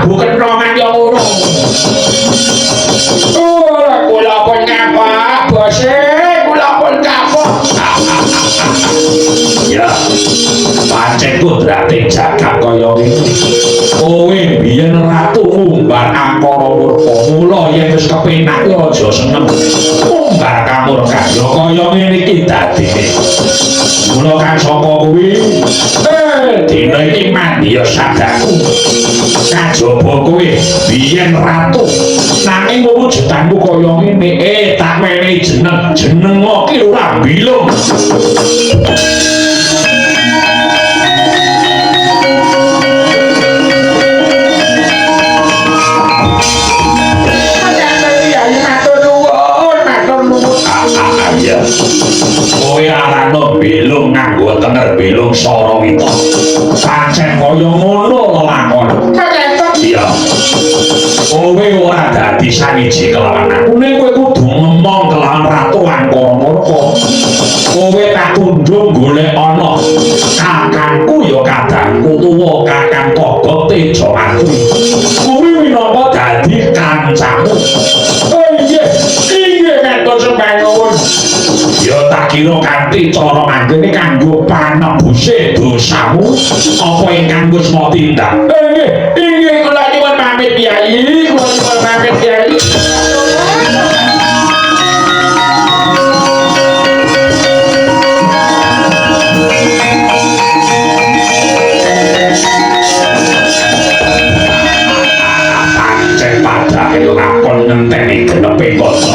Prabu kentongan ya ngono. Ora kula pun kapok, bose, kula pun kapok. Ya. Pancen kodrate jagat kaya ngene. Kowe biyen ratu ngumbar angkara murka. Mula yen wis kepenak ya aja seneng. Ngumbar kamurka ya kaya ngene iki dadine. Mula kang saka kuwi, dina iki mandi ya sadaku. Kajaba kowe biyen ratu nanging wujudanmu kaya ngene, tak wenehi jeneng, jeneng ki ora bilung. Kowe arane bilung nganggo tenger bilung Sarawita. Pancen kaya ngono lelakon. Iya. Kowe ora dadi sawiji kelawan aku, ning kowe kudu ngemong kelawan Ratu Angkara Murka. Kowe tak tundung golek ana kakangku ya kadangku tuwa Kakang Kogok Tejamarti. Kuwi minangka dadi kancamu. Oh iya, inggih matur sembah nuwun. Ya tak kira kanthi cara mangkene kanggo panebuse dosamu apa ingkang wis mau tindak. Inggih, inggih kula nyuwun pamit Kyai, kula nyuwun pamit Kyai. Pancen padake lakon ngenteni genepe kaca.